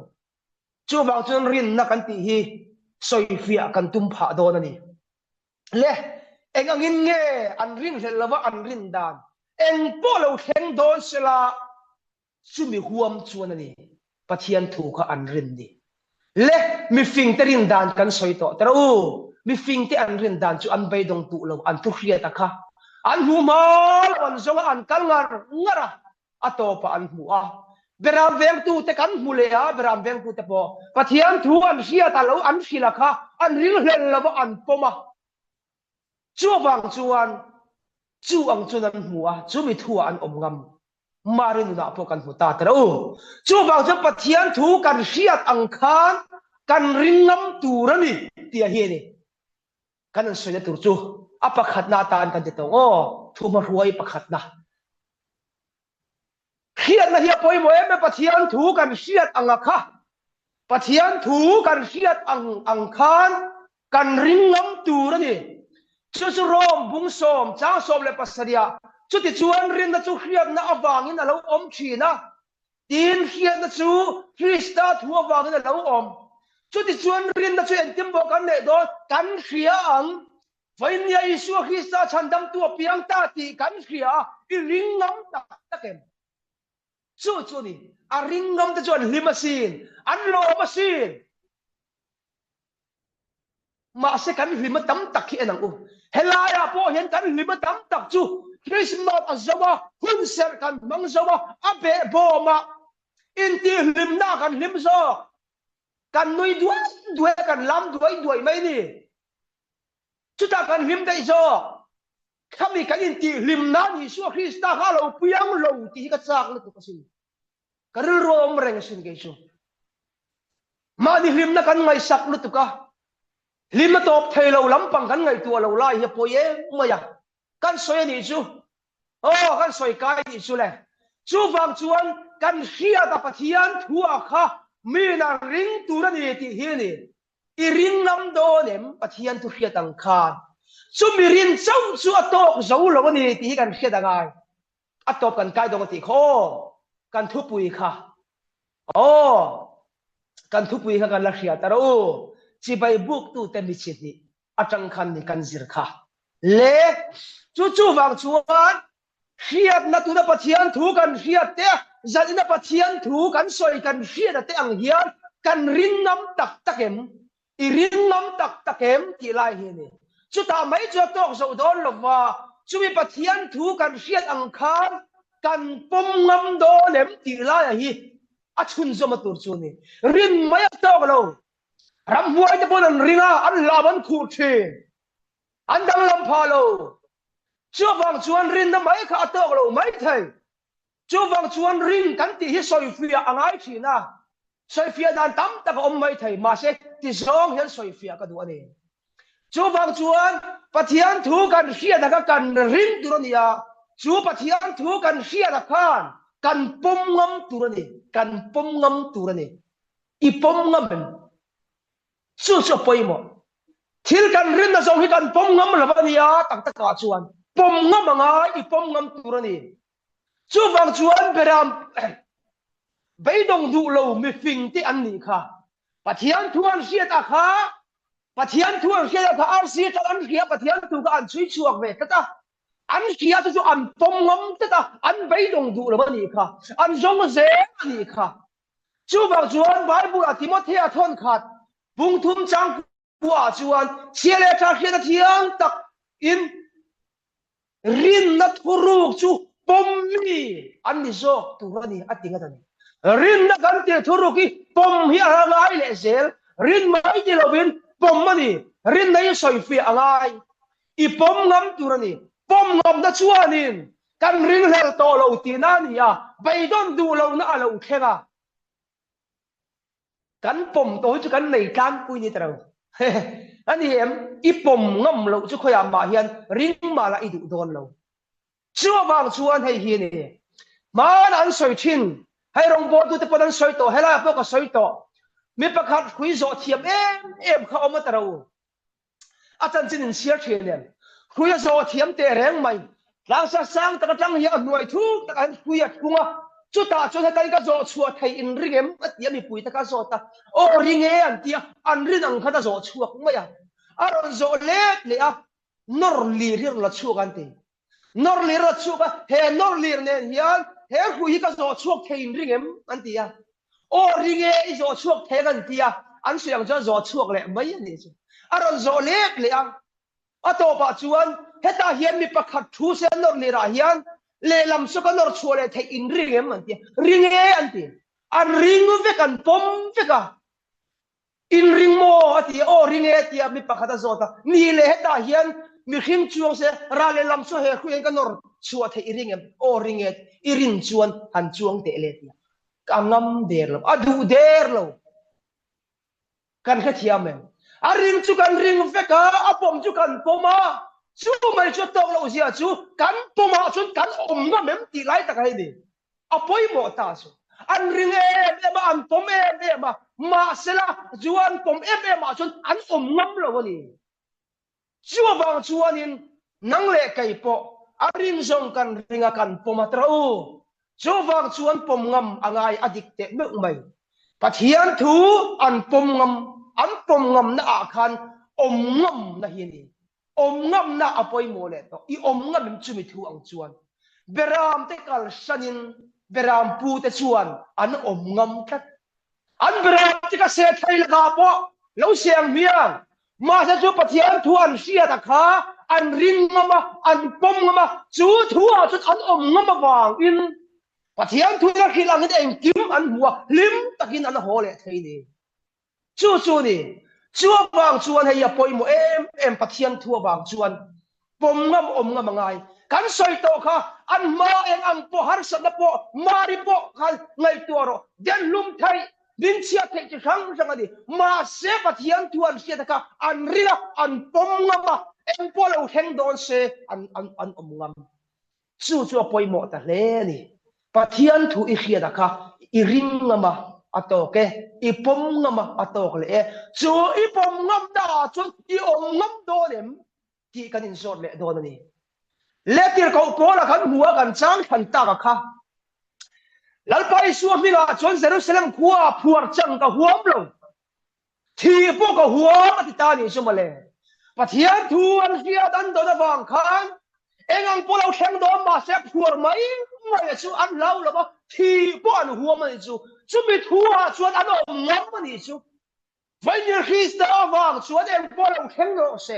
Chuvang chuan rinna kan tih hi sawifiah kan tum phah dawn a ni. Le, eng angin nge an rinhlelh lova an rin dan? Eng pawh lo thleng dawn sela chumi huam chuan a ni Pathian thu kha an rin ni. Le, mifingte rin dan kan sawi tawh tawh u. Mifingte an rin dan chu an beidawng duh lo, an thu hriat a kha. An hmu hma lo, an zawng a, an kal ngar ngar a. a tawpah an hmu a. Beram vengtute kan hmu leh a, beram vengtute pawh Pathian thu an hriat a lo an hrilh a kha an ringhlel lo a, an pawm a. Chuvang chuan chu ang chuan an hmu a, chumi thuah an awm ngam. Mari nunah pawh kan hmu ta ta lo. Chuvang chuan Pathian thu kan hriat ang khan kan ring ngam tur a ni tih a hi a ni. Kan an sawina tur chu a pakhatna atan kan ti tawng aw, thuhmahruai pakhatna. Hriatna hi a pawimawh em em, Pathian thu kan hriat ang a kha, Pathian thu kan hriat ang ang khan kan ring ngam tur a ni. Chu chu Rome bung sawm, chang 17ah, chutichuan rinna chu hriatna avangin a lo awm thin a, Tin, hriatna chu Krista thu avangin a lo awm. Chutichuan rinna chu engtin pawh kan neih dawn? Kan hria ang. Vawinia Isua Krista chhandamtu a piang ta tih kan hria a, i ring ngam tak tak em? Chu chu a ni. A ring ngam te chu an hlim asin, an lawm asin. Mahse kan hlim a tam tak hi en ang u. Helaiah pawh hian kan hlim a tam tak chu Christmas a zo a, hun serh kan hmang zo a, a behbawm a, intihhlimna kan hlim zawk. Kan nui duai duai a, kan lam duai duai mai ni. Chutah kan hlim daih zawk. Khami kan intihhlim nan Isua Krista kha a lo piang lo tih hi ka chak lutuk asin. Ka rilru a awm reng asin kei chu. Mahni hlimna kan ngaihsak lutuk a, hlimna tawp thei lo lampang kan ngaihtuah lo lai hi a pawi em mai a. Kan sawi a nih chu, aw kan sawi kai tih chu le. Chuvang chuan kan hriat a Pathian thua kha miin a ring tur a ni tih hi a ni. I ring ngam dawn em Pathian thu hriat ang khan. Chumi rin chauh chu a tawk zo lo a ni tih hi kan hriat a ngai. A tawp kan kai dawng a tih kha aw, kan thupui kha aw. Kan thupui kha kan la hria ta rawh u. Chibai buktute mi chi hnih atang khan ni kan zir kha. Le chu chuvang chuan hriatna tuna Pathian thu kan hriat te, zanina Pathian thu kan sawi kan hriat te ang hian kan ring ngam tak tak em? I ring ngam tak tak em? tih lai hi a ni. Chutah mai chu a tawk zo dawn lova, chumi Pathian thu kan hriat ang khan kan pawm ngam dawn em tih laia hi a chhunzawm a tur chu a ni. Rin mai a tawk lo. Ramhuai te pawn an ring a, an hlau an khuh thin. An danglam phah lo. Chuvang chuan rinna mai kha a tawk lo mai thei. Chuvang chuan rin kan tih hi sawifiah a ngai thin a, sawifiah dan tam tak a awm mai thei, mahse ti zawng hian sawifiah ka duh a ni. Chuvang chuan Pathian thu kan hriat a kha kan ring tur a ni a, chu Pathian thu kan hriat a khan kan pawm ngam tur a ni, kan pawm ngam tur a ni. I pawm ngam em? Chu chu a pawimawh. Thil kan rinna zawng hi kan pawm ngam lo a nia, tak takah chuan pawm ngam a ngai, i pawm ngam tur a ni. Chuvang chuan Beram beidawng duh lo mifing te an nih kha. Pathian thu an hriat a kha, Pathian thu an hriat a kha arsi tal an hria, Pathian thu kha an chhui chhuak ve tlat a. An hria chu chu an pawm ngam tlat a, an beidawng duh lo a nih kha, an zawng zel a nih kha. Chuvang chuan Bible-ah Timothea thawn khat bungthum changkua chuan chhia leh tha hriatna thiang tak in rinna thuruk chu pawm mi an ni zawk tur a ni a ti ngat a ni. Rinna kan tih thuruk hi pawm hi a ngai leh zel, rin mai ni lovin pawm a ni. Rinna hi sawifiah a ngai, i pawm ngam tur a ni. Pawm ngamna chuanin Kan ringhlel tawh lo tihna a ni a, beidawn duh lohna a lo thleng a. Kan pawm tawh hi chu kan nei tlangpui ni ta lo. A ni em, i pawm ngam loh chu khawiah mah hian ring mah lah i duh dawn lo. Chu avang chuan hei hi a ni. Hmana an sawi thin, hei rawngbawltute pawn an sawi tawh, helaiah pawh ka sawi tawh. Mi pakhat hrui zawh thiam em em kha awm a ta ro. A chanchin in chhiar thin em? Hrui a zawh a thiam teh reng mai. Tlangsa sang tak atang hian a hnuai thuk takah hian hrui a thlung a, chutah chuan hetain ka zawh chhuah thei in ring em? a ti a, mipui te kha a zawt a, aw ring e an ti a, an rin ang khan a zawh chhuak mai a, a rawn zawh let leh a, nawr lir hi a rawn la chhuak an ti. Nawr lir a chhuak a, he nawr lir nen hian he hrui hi ka zawh chhuak thei in ring em? an ti a. Aw ring e, i zawh chhuak thei ang an ti a, an sawi ang chuan zawh chhuak leh mai a nih chu. A rawn zawh lek leh a, a tawpah chuan hetah hian mi pakhat thu se nawr lirah hian lehlam chu ka nawr chhuah leh theih in ring em? an ti a, ring e an ti. An ring vek, an pawm vek a. In ring maw? a ti a, aw ring e tia mi pakhat a zawt a, ni leh hetah hian mihring chuang se ral leh lam chu he hruai hian ka nawr chhuah theih i ring em? Aw ring e, i rin chuan han chuang teh le tia ka ngam der lo, a duh der lo. Kan hrethiam em? A ring chu kan ring vek a, a pawm chu kan pawm a, chu mai chu a tawk loh zia chu kan pawmah chuan kan awm ngam em tih lai tak a hei ni. A pawimawh ta chu. An ring em em a, an pawm em em a, mahsela chu an pawm em em ah chuan an awm ngam lo a ni. Chu avang chuanin nang leh kei pawh a ring zawng kan ring a, kan pawm a tawh u. Chuvang chuan pawm ngam a ngai a dik teh meuh mai. Pathian thu an pawm ngam, an pawm ngamna ah khan awm ngamna hi a ni. Awm ngamna a pawimawh leh tawh. I awm ngam em chumi thu ang chuan Beram te kalsanin Beram pu te chuan an awm ngam tlat. An Beram te ka seh thei lakah pawh lo seh ang hmiang. Mahse chu Pathian thu an hriat a kha an ring ngam a, an pawm ngam a, chu thu ah chuan an awm ngam avangin Pathian thu in a hrilh angin engkim an hmu a, hlim takin an haw leh thei ni. Chu chu ni. Chu avang chuan hei a pawimawh em em Pathian thu avang chuan pawm ngam awm ngam a ngai. Kan sawi tawh kha an hma eng ang pawh harsatna pawh Mari pawh khan ngaihtuah rawh. Denhlum theih, dingchhiat theih chi hrang hrang a ni. Mahse Pathian thu an hriat kha an ring a, an pawm ngam a, eng pawh lo thleng dawn se an an awm ngam. Chu chu a pawimawh ta hle a ni. Pathian thu i hriat a kha i ring ngam a, a tawk e. I pawm ngam a, a tawk leh e. Chu i pawm ngam na ah chuan i awm ngam dawn em tih kan inzawt leh dawn a ni. Lehtir koh pawlah kan hmu a, kan chang thlan tak a kha. Lalpa Isua hmingah chuan Jerusalem khua phuar chang ka huam lo. Thi pawh ka huam a ti ta nih chu mawle. Pathian thu an hriat an dawn avang khan eng ang pawh lo thleng dawn mahse phuar mai mai chu an hlau lo va, thi pawh an huam a nih chu. Chumi thu ah chuan an awm ngam a nih chu. Vawiin Krista avang chuan eng pawh lo thleng rawh se.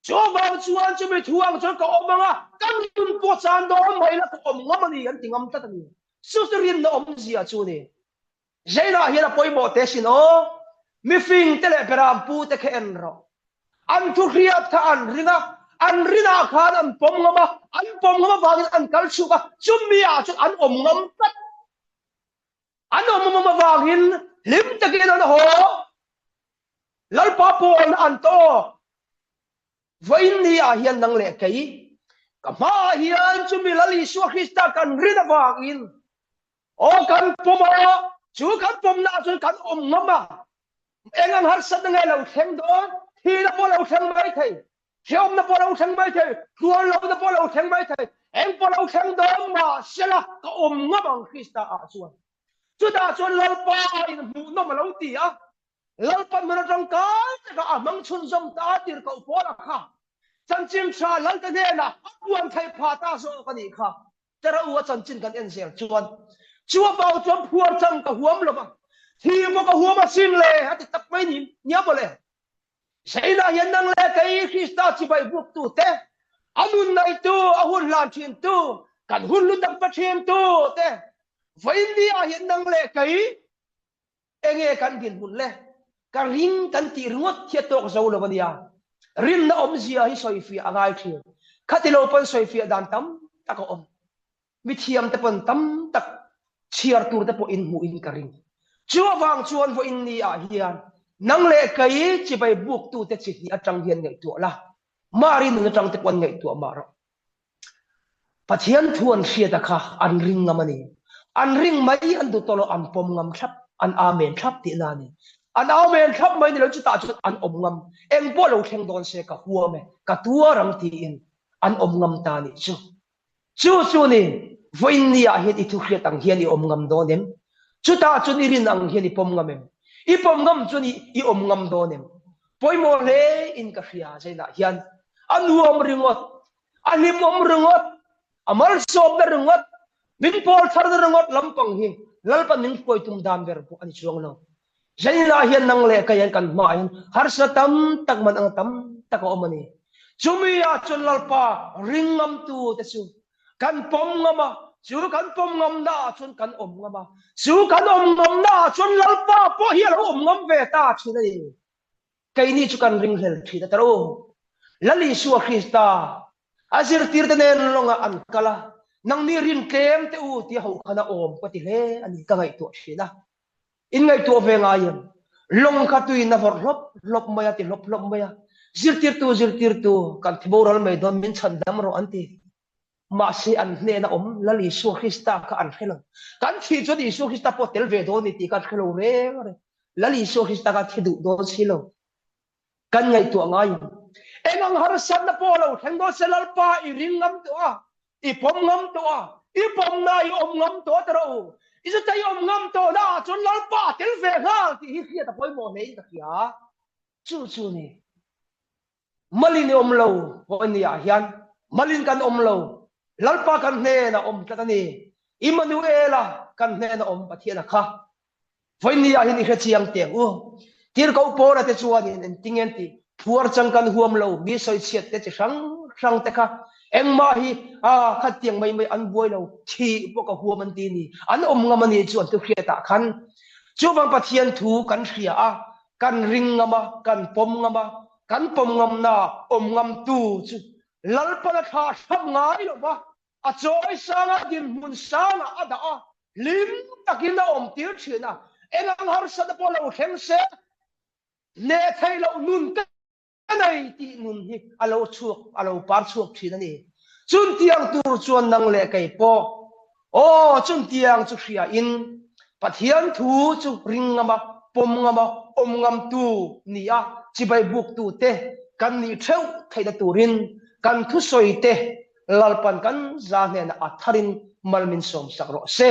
Chu avang chuan chumi thu ang chuan ka awm ang a, ka nun pawh chan dawn mai la ka awm ngam a ni an ti ngam tlat a ni. Chu chu rinna awmzia chu a ni. Zainah hian a pawimawh teh sin aw, mifing te leh beram pu te kha en rawh. An thu hriat kha an ring a, an rinah khan an pawm ngam a, an pawm ngam avangin an kal chhuk a, chumi ah chuan an awm ngam tlat. An awm ngam avangin hlim takin an haw. Lalpa pawlna an tawk. Vawiin ni ah hian nang leh kei, ka hmaah hian chumi Lal Isua Krista kan rin avangin Aw kan pawm a, chu kan pawmna ah chuan kan awm ngam a, eng ang harsatna nge lo thleng dawn, thihna pawh lo thleng mai thei, hrehawmna pawh lo thleng mai thei, tluan lohna pawh lo thleng mai thei, eng pawh lo thleng dawn mahsela ka awm ngam ang Krista ah chuan. Chutah chuan Lalpa in hmuhnawm a lo ti a, Lalpa hmun atangkai takah a hmang chhunzawm ta a tirhkoh Paula kha chanchin tha Lalte hnenah a puan theih phah ta zawk a nih kha. Tera u a chanchin kan en zel chuan chu a vau chuan phuar chang ka huam lo va, thi pawh ka huam asin le a ti tak mai ni nia mawle. Zeinah hian nang leh kei Krista chibai buktu te, a nun neitu, a hun hlan thintu, kan hun lu tak pe thintu te, vawiin ni ah hian nang leh kei Enge kan dinhmun le? Ka ring kan tih ringawt hi a tawk zo lo a nia. Rinna awmzia hi sawifiah a ngai thin. Khati lo pawn sawifiah dan tam tak a awm. Mithiam te pawn tam tak chhiar tur te pawh in hmuh in ka ring. Chu avang chuan vawiin ni ah hian nang leh kei chibai buk tu te chi hnih atang hian ngaihtuah la, Mari nun atang te pawn ngaihtuah mah rawh. Pathian thu an hriat a kha an ring ngam a ni. An ring mai an duh tawh lo, an pawm ngam thlap, an amen thlap tihna a ni. An amen thlap mai ni lo chutah chuan an awm ngam, eng pawh lo thleng dawn se ka huam e, ka tuar ang tiin an awm ngam ta a nih chu. Chu chu ni, vawiin ni ah hian i thu hriat ang hian i awm ngam dawn em? Chutah chuan i rin ang hian i pawm ngam em? I pawm ngam chuan i awm ngam dawn em? Pawimawh hle in ka hria zainah hian a nuam ringawt, a hlimawm ringawt, a malsawmna ringawt, min pawl tharna ringawt lampang hi Lalpa min hruai tum dan ber pawh a ni chuang lo. Zainah hian nang leh kei an kan hmaah hian harsa tam tak man ang tam tak a awm a ni. Chumi ah chuan Lalpa ring ngamtu te chu kan pawm ngam a, chu kan pawm ngamna ah chuan kan awm ngam a, chu kan awm ngamna ah chuan Lalpa pawh hi a lo awm ngam ve ta thin a ni. Keini chu kan ringhlel thin a taro. Lal Isua Krista a zirtirte nen lawngah an kal a, nangni rin tlem te u tia ho khan a awm ka ti hle a ni ka ngaihtuah thin a. In ngaihtuah ve ngai em? Lawng kha tuin a vawrh hlawp hlawp mai a ti hlawp hlawp mai a, zirtirtu zirtirtu kan thi boral mai dawn min chhandam rawh an ti. Mahse an hnena awm Lal Isua Krista kha an hre lo. Kan thih chuan Isua Krista pawh tel ve dawn ni tih kha an hre lo reng reng. Lal Isua Krista kha thi duh dawn si lo. Kan ngaihtuah ngai em? Eng ang harsatna pawh lo thleng dawn se Lalpa i ring ngam tawh a, i pawm ngam tawh a, i pawmna i awm ngam tawh a tawh u. I chuta i awm ngam tawhna ah chuan Lalpa a tel ve nghal tih hi hriat a pawimawh hle in ka hria. Chu chu ni. Malin i awm lo hawi ni ah hian malin kan awm lo, Lalpa kan hnenah awm tlat a ni. Immanuela kan hnenah awm Pathian a kha. Vawi ni ah hian i hre chiang teh u. Tirhkoh Paula te chuanin engtinge an tih? Phuar chang kan huam lo, mi sawichhiat te chi hrang hrang te kha engmah hi a khatiang mai mai an buai lo, thih pawh ka huam an ti ni. An awm ngam a nih chu an thu hriat ah khan. Chuvang Pathian thu kan hria a, kan ring ngam a, kan pawm ngam a, kan pawm ngamna awm ngamtu chu Lalpan a thlah hrap ngai lo va, a chawi sanga dinhmun sangah a dah a, hlim takin a awm tir thin a, eng ang harsatna pawh lo thleng se, hneh theih loh nun ka nei tih nun hi a lo chhuak, a lo par chhuak thin a ni. Chuntiang tur chuan nang leh kei pawh, aw, chuntiang chu hria in Pathian thu chu ring ngam a, pawm ngam a, awm ngamtu ni a, chibai buktu te kan nih theuh theihna turin kan thusawi te Lalpan kan za hnenah a tharin mal min sawmsak rawh se.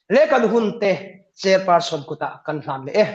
Le kan hun te Chairperson kutah kan hlan leh e.